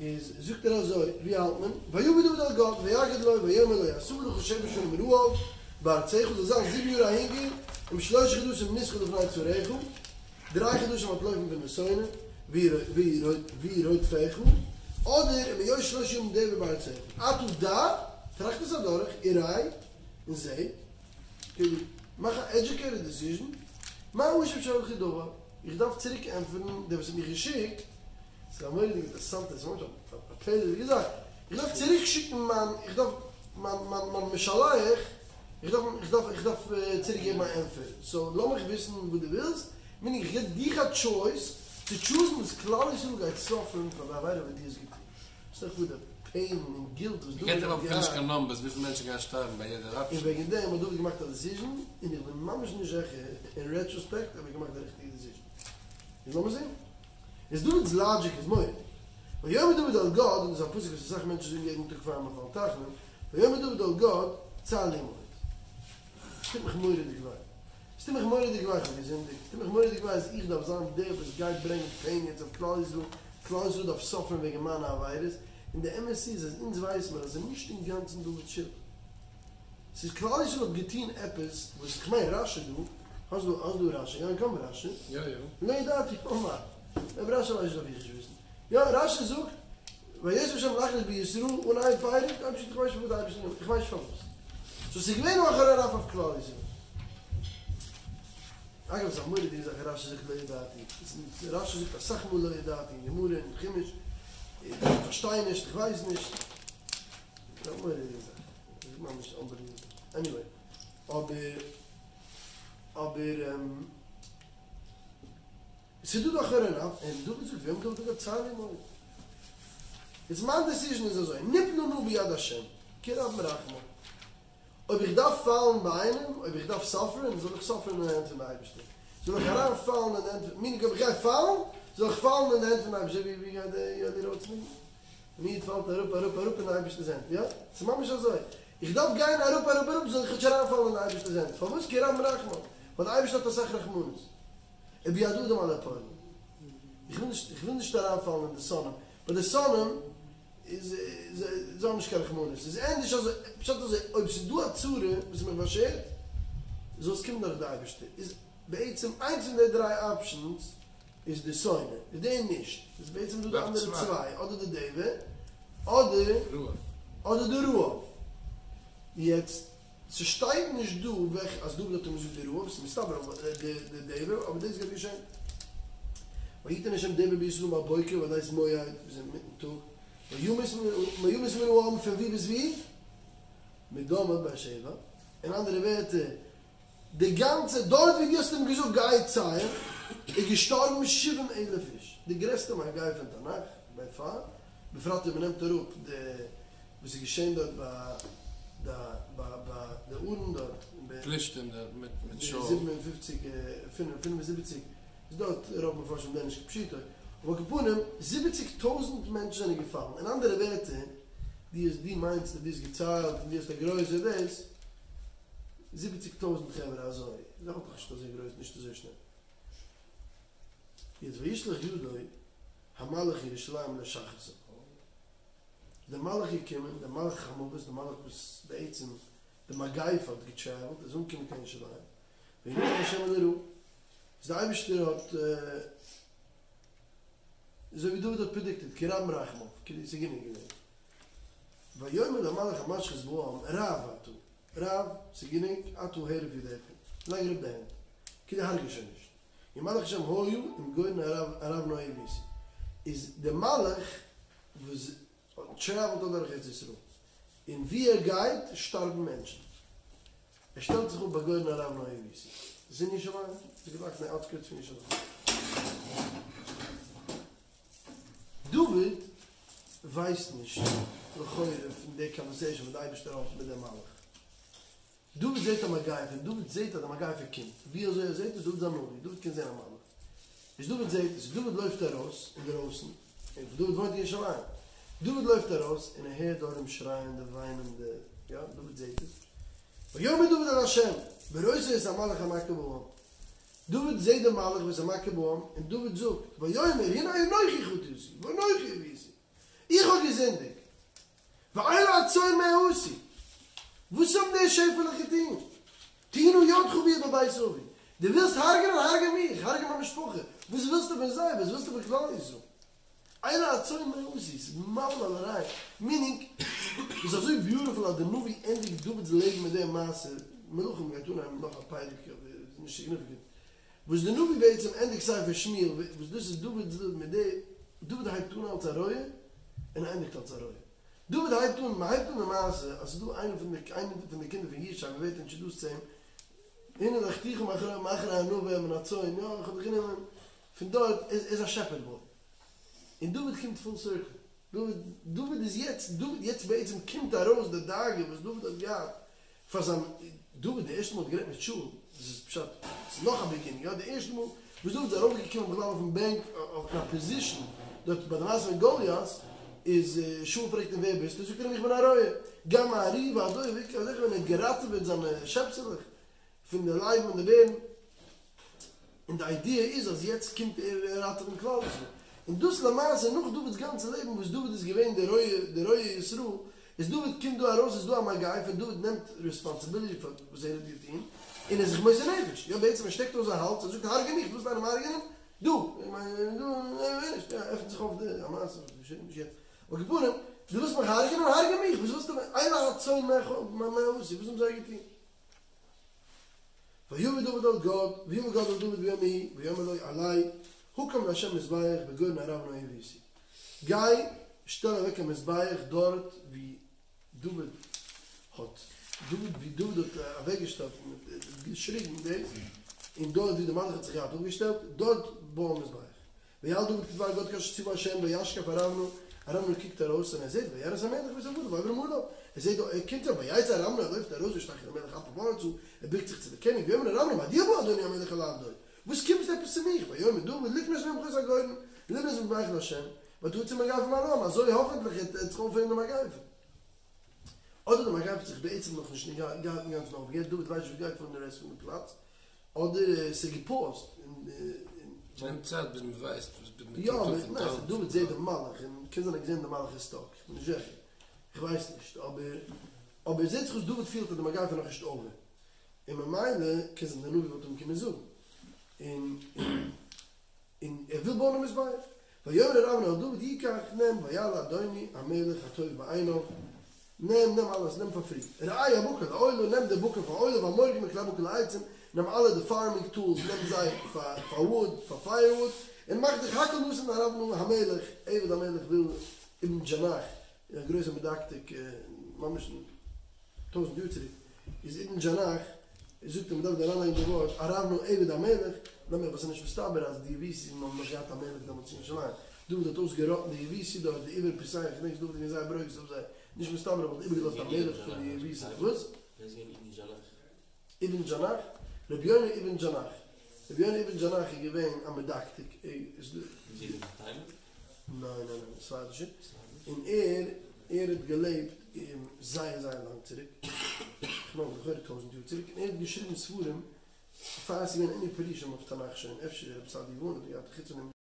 איז זאגט ער אזוי, ווי האלט מען? ויבא דוד אל גד ויגד לו ויאמר לו השבע לך שבע שנים רעב בארצך זאל זיין זיבן יאר א הונגער אם שלשה חדשים נסכה לפני צריך, דריי חדשים אנטלויפן פון די שונא והוא רודפך, אדער אם היות שלשה ימים דבר בארצך, עתה דע, טראכט עס אדורך, וראה, און זע, כאילו, מאך א עדזשוקעיטעד דעסיזשן, מה אשיב שולחי דבר, איך דארף צוריק ענטפערן דער וואס האט מיך געשיקט, ס'איז א מורא'דיג אינטערעסאנטע, ס'איז ממש א פלא'דיגע זאך, איך דארף צוריק שיקן מיין, איך דארף מיין מיין מיין משלח, איך דארף איך דארף איך דארף צוריק געבן א ענטפער, סאו לאמיך וויסן וואס דו ווילסט, מיינינג איך געב דיך א טשויס צו טשוזן וואס כלל ישראל גייט סאפערן פאר די עבירה וואס דו האסט געטון. שטעל דיך פאר די פעין און גילט וואס דוד האט האט געהאט. נישט קיין נאמבערס וויפיל מענטשן גייען שטארבן ביי יעדע און אפשען. וועגן דעם האט דוד געמאכט א דעסיזשן, און איך בין ממש נישט זיכער אין רעטראספעקט אויב ער האט געמאכט די ריכטיגע דעסיזשן. איז לאמיר זען. איז דוד'ס לאגיק איז מורא'דיג. ויאמר דוד אל גד, און דאס איז א פסוק וואס אסאך מענטשן זאגן יעדן טאג פאר מען פאלט תחנון, ויאמר דוד אל גד, צר לי מאוד. עס טוט מיך מורא'דיג וויי. עס טוט מיך מורא'דיג וויי איך האב געזינדיגט, עס טוט מיך מורא'דיג וויי אז איך דארף זיין דער וואס גייט ברענגען פעין יעצט אויף כלל ישראל, כלל ישראל דארף סאפערן וועגן מיינע עבירות, און די אמת איז אז אונז ווייס מיר אז עס איז נישט אינגאנצן דוד'ס שולד. ס'איז כלל ישראל האט געטון עפעס וואס, כ'מיין רשי דא, האסט דא האסט דא רשי, יא קום רשי, יא יא. לא ידעתי אמר, אויב רשי ווייסט דארף איך נישט וויסן, יא רשי זאגט ויוסף השם להכעיס בישראל אן איין פרק, אויב איך ווייס נישט פארוואס די אייבערשטער נעמט, איך ווייס נישט פארוואס. סאו ס'איז געווען א חרון אף אויף כלל ישראל. אגב ס'איז א מורא'דיגע זאך רשי זאגט לא ידעתי, רשי זאגט אסאך מאל לא ידעתי אין גמרא און חומש, איך פארשטיי נישט, איך ווייס נישט. ס'איז א מורא'דיגע זאך. ס'איז ממש אנבעליוועבל. עניוועי. אבער אבער. ס'איז דא דאך חרון אף, און דוד זאגט ויאמר דוד אל גד צר לי מאוד. איז מיין דעסיזשען איז אזוי, נפלה נא ביד השם, כי רבים רחמיו. אויב איך דארף פאלן ביי איינעם, אויב איך דארף סאפערן, זאל איך סאפערן אין די הענט פון די אייבערשטער. זאל איך אריין פאלן אין די הענט, מיענינג אויב איך גיי פאלן, זאל איך פאלן אין די הענט פון די אייבערשטער, ווי גייט די יואלי ראטה'ס ניגון? ווען א איד פאלט אראפ אראפ אראפ אין די אייבערשטער'ס הענט, יא? ס'איז ממש אזוי. איך דארף גיין אראפ אראפ אראפ, זאל איך כאטש אריינפאלן אין די אייבערשטער'ס הענט. פארוואס? כי רבים רחמיו. ווייל די אייבערשטער האט אסאך רחמנות. וביד אדם אל אפולה. איך וויל נישט, איך וויל נישט אריינפאלן אין די שונאים, ווייל די שונאים איז, זיי האבן נישט קיין רחמנות, איז ענדערש אזוי, פשט אזוי, אויב ס'איז דא א צרה וואס איז מיך באשערט, זאל עס קומען דורך די אייבערשטער, איז בעצם איינס פון די דריי אפשענס איז די שונא, איז דער נישט, איז בעצם דא די אנדערע צוויי, אדער די דבר, אדער, אדער די רעב. יעצט. ס'שטייט נישט דא וועלכע אז דוד האט אים געזאגט די רעב, ס'איז מסתבר די דבר, אבער דאס גייט געשען. ויתן השם דבר בישראל מהבוקר ועד עת מועד, ביז אינמיטן טאג, וימות מן העם פון ווי ביז ווי? מדן עד באר שבע, אין אנדערע ווערטער, די גאנצע, דארט ווי דו האסט אים געזאגט גיי צייל, איז געשטארבן שבעים אלף איש, די גרעסטע מגיפה אין תנך, ביי פאר, בפרט אויב מ'נעמט אראפ די וואס איז געשען דארט ביי די ביי ביי די ארון דארט אין פלישתים דארט מיט מיט שאול. 57 75 איז דארט רוב מפרשים לערנען נישט כפשוטו, אבער על כל פנים זיבעציג טויזענט מענטשן זענען געפאלן, אין אנדערע ווערטער דו האסט דו מיינסט אז דו האסט געציילט און דו האסט א גרויסע דאס, זיבעציג טויזענט חברה אזוי, זיי האלט דאך נישט אזוי גרויס נישט אזוי שנעל. יעצט וישלח ידו המלאך ירושלים לשחתה. דער מלאך געקומען, דער מלאך המוות, דער מלאך וואס בעצם די מגיפה האט געטרעוולט, איז אנגעקומען קיין ירושלים, וינחם השם אל הרעה, איז דער אייבערשטער האט, אזוי ווי דוד האט פרעדיקטעד, כי רבים רחמיו, כאילו ס'איז גענוג געווען. ויאמר למלאך המשחית בעם, רב עתה, רב, ס'איז גענוג, עתה הרף ידך, לייג אראפ די הענט, כאילו הרג'ע שוין נישט. ומלאך השם היה עם גורן ארונה היבוסי, איז דער מלאך וואס טרעוולט אדורך ארץ ישראל, און וואו ער גייט שטארבן מענטשן, ער שטעלט זיך אפ ביי גורן ארונה היבוסי, דאס איז אין ירושלים, דאס איז געוואקסן אין אוטסקערטס פון ירושלים. דוד ווייסט נישט לכאורה פון די קאנווערסעישאן וואס די אייבערשטער האט מיט דעם מלאך. דוד זעט א מגיפה, דוד זעט אז די מגיפה קומט, ווי אזוי ער זעט עס, דוד איז א נביא, דוד קען זען א מלאך, איז דוד זעט עס, דוד לויפט ארויס אינדערויסן, און דוד וואוינט אין ירושלים, דוד לויפט ארויס און ער הערט די עולם שרייען, די וויינען, די, יא, דוד זעט עס, ויאמר דוד אל ה', בראותו את המלאך המכה בעם, דוד זעט די מלאך וואס איז מכה בעם, און דוד זאגט, ויאמר הנה אנכי חטאתי, ואנכי עויתי. איך. געזינדיגט? ואלה הצאן מה עשו? וואס האבן די שעפעלעך געטון? תהי נא ידך ביד בבית אבי, דו ווילסט הרג'נען, הרג'ע מיך, הרג'ע מיין משפחה, וואס ווילסטו פון זיי, וואס ווילסטו פון כלל ישראל? אלה הצאן מה עשו, ס'איז מבהיל על הרעיון, מינינג, ס'איז אזוי ביוטיפול אז די נביא ענדיגט דוד'ס לעבן מיט די מעשה, מלכים גייט אנהייבן נאך א פרק אבער איז נישט סיגניפיקענט, וואס די נביא בעצם ענדיגט ספר שמואל, וואס דאס איז דוד'ס לעבן מיט די, דוד הייבט אן אלס א רועה און ענדיגט אלס א רועה. דוד הייבט אן, מען הייבט אן די מעשה אז ס'איז דא איינער פון די איינער פון די קינדער פון ישי וואס ווערט אינטראדוסט צו אים, הנה לקחתיך מאחורי הענבים מן הצאן, יא איך האב דיך גענומען פון דארט, ער איז א שעפערד בוי. און דוד קומט פול סירקל, דוד דוד איז יעצט, דוד יעצט בעצם קומט ארויס די דאגה וואס דוד האט געהאט פאר זיין, דוד די ערשטע מאל האט גערעדט מיט שאול, דאס איז פשט, ס'איז נאך א ביגינינג, יא, די ערשטע מאל וואס דוד איז ארויפגעקומען בכלל אויפן בענק אויף אין א פאזישן דארט ביי די מעשה פון גוליית, איז שאול פרעגט אים ווער ביסטו, זאגט ער אים איך בין א רועה, גם הארי והדוב הכה עבדיך ווען ער האט געראטעוועט זיינע שעפסעלעך פון די לייבן און די בערן. און די איידיע איז אז יעצט קומט ער ראטעווען כלל ישראל, און דאס למעשה נאך דוד'ס גאנצע לעבן וואס דוד איז געווען דער רועה דער רועה ישראל, איז דוד קומט דא ארויס איז דא א מגיפה און דוד נעמט רעספאנסיביליטי פאר וואס ער האט געטון, און ער איז זיך מוסר נפש, יא בעצם ער שטעקט אויס זיין האלז ער זאגט הרגע מיך ווילסט איינעם הרג'נען? דו! איך מיין דו נישט יא עפנט זיך אויף די א מעשה וואס געשעט נישט יעצט, על כל פנים דו ווילסט מיך הרג'נען הרג'ע מיך וואס ווילסטו אלה הצאן מה עשו וואס האבן זיי געטון? ויבא דוד אל גד, ויבא גד אל דוד ביום ההוא, ויאמר לו עלה, הקם לה' מזבח בגורן ארונה היבוסי. גיי, שטעל אוועק א מזבח דארט ווי דוד האט, דוד ווי דוד האט אוועקגעשטעלט און געשריגן דאס, און דארט ווי די מלאך האט זיך געהאט אפגעשטעלט, דארט בוי א מזבח. ויעל דוד כדבר גד כאשר צוה ה' וישקף ארונה, ארונה קוקט ארויס און ער זעט וירא את המלך ואת עבדיו עוברים עליו, ער זעט דא ער קומט אן ויצא ארונה ער לויפט ארויס וישתחו למלך אפו ארצה, ער בוקט זיך צו די קעניג ויאמר ארונה מדוע בא אדוני המלך אל עבדו, וואס קומסטו עפעס צו מיך, ויאמר דוד לקנות מעמך את הגורן, לבנות מזבח לה', ותעצור המגפה מעל העם, אזוי האפענטליך וועט זיך אויפהערן די מגיפה. אדער די מגיפה האט זיך בעצם נאכנישט געהאט אינגאנצן אויפגעהערט, דוד ווייסט נישט וואס גייט פאר אין די רעסט פון די פלאץ, אדער ס'איז געפאוזט און. ס'נעמט צייט ביז מ'ווייסט וואס ביז מ'קומט יא, אויף אין ניין, טאון. דוד זעהט די מלאך און קען זיין ער האט געזעהן די מלאך איז סטאק, איך בין נישט זיכער, איך ווייס נישט, אבער אבער זעהט זיך אויס דוד פילט אז די מגיפה איז נאכנישט אווער, און ממילא קען זיין די נביא וואלט אים קומען זאגן, און און און ער וויל בויען א מזבח, ויאמר ארונה אל דוד יקח נעם ויעל אדוני המלך הטוב בעיניו, נעם, נעם אלעס, נעם פאר פרי. ראה הבקר לעולה, נעם די בקר פאר עולה, והמורגים וכלי הבקר לעצים, נעם אלע די פארמינג טולס, נעם זיי פאר פאר וואוד, פאר פייערוואוד, און מאך דיך הכל נתן ארונה המלך, עבד המלך וויל אבן ג'נח, א גרויסע מדקדק, ממש טויזנט יאר צוריק, איז אבן ג'נח, זאגט ער מ'דארף דא אריינלייגן די ווארט ארונה עבד המלך, לאמיר וואס איז נישט מסתבר אז די יבוסים האבן נאך געהאט א מלך דעמאלטס אין ירושלים, דוד האט אויסגעראטן די יבוסי דארט, די עובר פותח, געדענקסט דוד איז געווען זייער ברוגז אויף זיי, נישט מסתבר ער וואלט איבערגעלאזט א מלך פון די יבוסים, וואס? ווער איז געווען אבן ג'נח? אבן ג'נח? רבי יונה אבן ג'נח, רבי יונה אבן ג'נח איז געווען א מדקדק, ער איז. איז ער פון תימן? ניין ניין ניין, ספרדישער, און ער ער האט געלעבט זייער זייער לאנג צוריק, כ'מיין לכאורה טויזענט יאר צוריק, און ער האט געשריבן ספרים פאר עס איז געווען עני פירושים אויף תנך שוין, אפשר רבי סעדיה גאון האט געהאט חוץ פון דעם.